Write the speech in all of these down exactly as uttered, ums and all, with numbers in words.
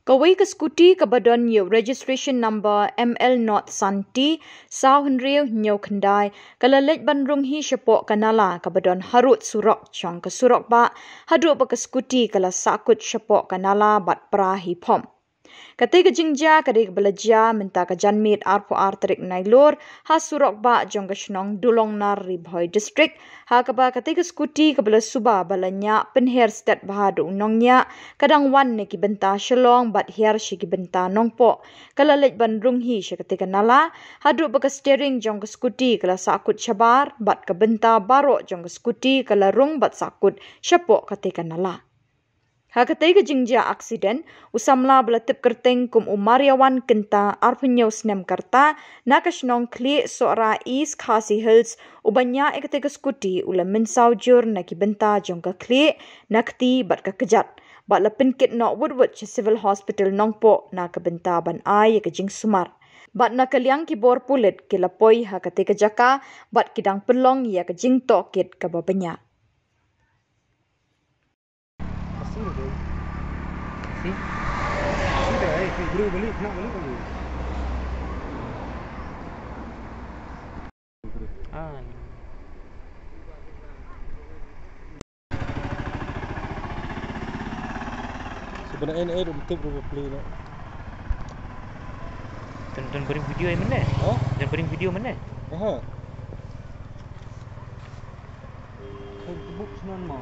Kawei ka skuti kaba don ïa u registration number M L not san T saw hynriew hynñiew khyndai ka la leit ban rung hi shapoh ka nala kaba don harud surok jong ka surok bah, haduh ba ka skuti ka la sahkut shapoh ka nala bad pra hi phom. Katei ka jingjia ka dei kaba la jia mynta ka janmiet arphew ar tarik Nailur ha surok bah jong ka shnong Dulongnar, Ri Bhoi District, ha kaba katei ka skuti kaba la suba ba la ñiah pynher stet bha da u nongñiah ka dang wan na ki bynta Shillong bad hiar sha ki bynta Nongpoh, ka la leit ban rung hi sha katei ka nala, haduh ba ka steering jong ka skuti ka la sahkut shabar bad ka bynta baroh jong ka skuti ka la rung bad sahkut shapoh katei ka nala. Ha katei ka jingjia aksiden, u samla ba la tip kyrteng kum u Mariawan Kynta, arphew hynñiew snem ka rta, na ka shnong Khlieh Sohra, East Khasi Hills, uba ñiah ïa katei ka skuti u la mynsaw jur na ki bynta jong ka khlieh, na kti bad ka kjat, bad la pynkit noh wut wut sha Civil Hospital Nongpoh na ka bynta ban ai ïa ka jingsumar. Bad na ka liang ki bor pulit ki la poi ha katei ka jaka bad ki dang pynlong ïa ka jingtohkit kaba bniah. Ah. Sebenarnya ini air untuk berapa beli nak? Tonton bring video ai mane? Ha? Tonton bring video mane? Aha. Hai tebuk snan ma.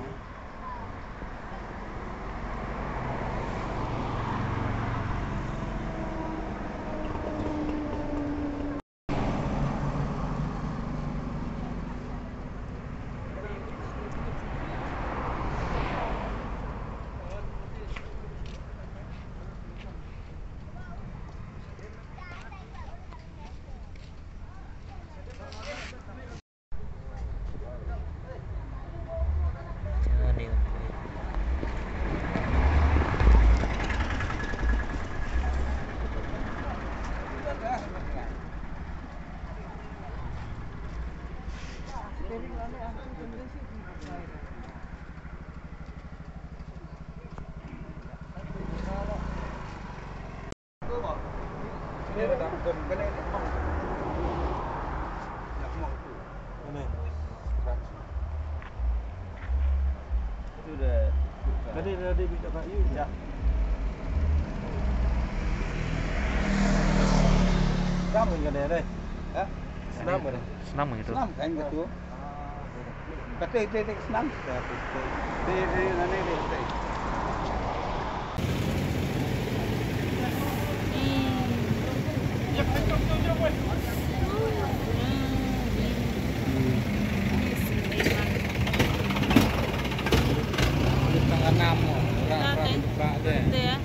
Tadi, tadi kita kat you je. Senam kan dia, deh? Ha? Senam kan? Senam gitu. Senam kan gitu? Kata dia, dia senam. Dia, dia, dia, dia, dia. Tengah enam, orang, orang buka dia. Betul, ya.